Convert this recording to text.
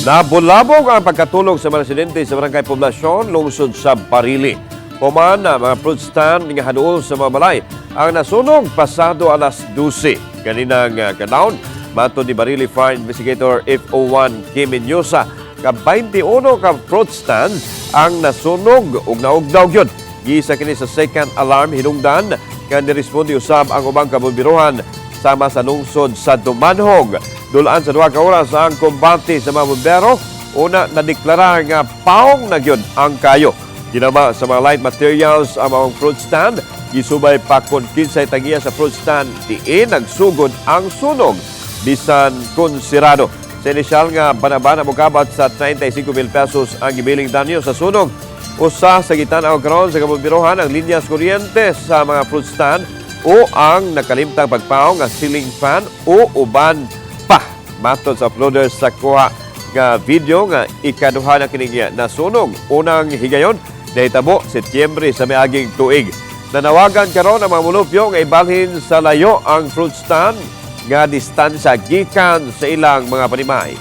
Nabulabog ang pagkatulog sa mga residente sa Barangay Poblasyon, lungsod sa Barili. Human na mga fruit stand nga haduol sa mga balay ang nasunog pasado alas 12 kaninang kadlawon. Matod ni Barili Fire Investigator FO1 Kim Menyosa, ka 21 ka fruit stand ang nasunog ug naugdaw gyud. Gisa kini sa second alarm hinungdan nga niresponde usab ang ubang kabomberohan sama sa lungsod sa Dumanjug. Dulaan sa 2 ka oras ang kumbate sa mga bombero, una nadeklara nga paong na gyud ang kayo. Ginama sa mga light materials ang mga fruit stand, gisubay pa kon kinsay tagiya sa fruit stand, diin nagsugod ang sunog bisan kung sirado. Sa inisyal nga banabana, mokabat sa 35 mil pesos ang gibiling danyo sa sunog. Usa sa gitan-aw karon sa kabomberohan ang linyas kuryente sa mga fruit stand o ang nakalimtang pagpaong nga ceiling fan o uban pa. Matod sa uploader sa kuha nga video nga ikaduha na kining nasunog. Unang higayon nahitabo Setyembre sa miaging tuig. Nanawagan karon ang mga mulupyo nga ibalhin sa layo ang fruit stand nga distansya gikan sa ilang mga panimay.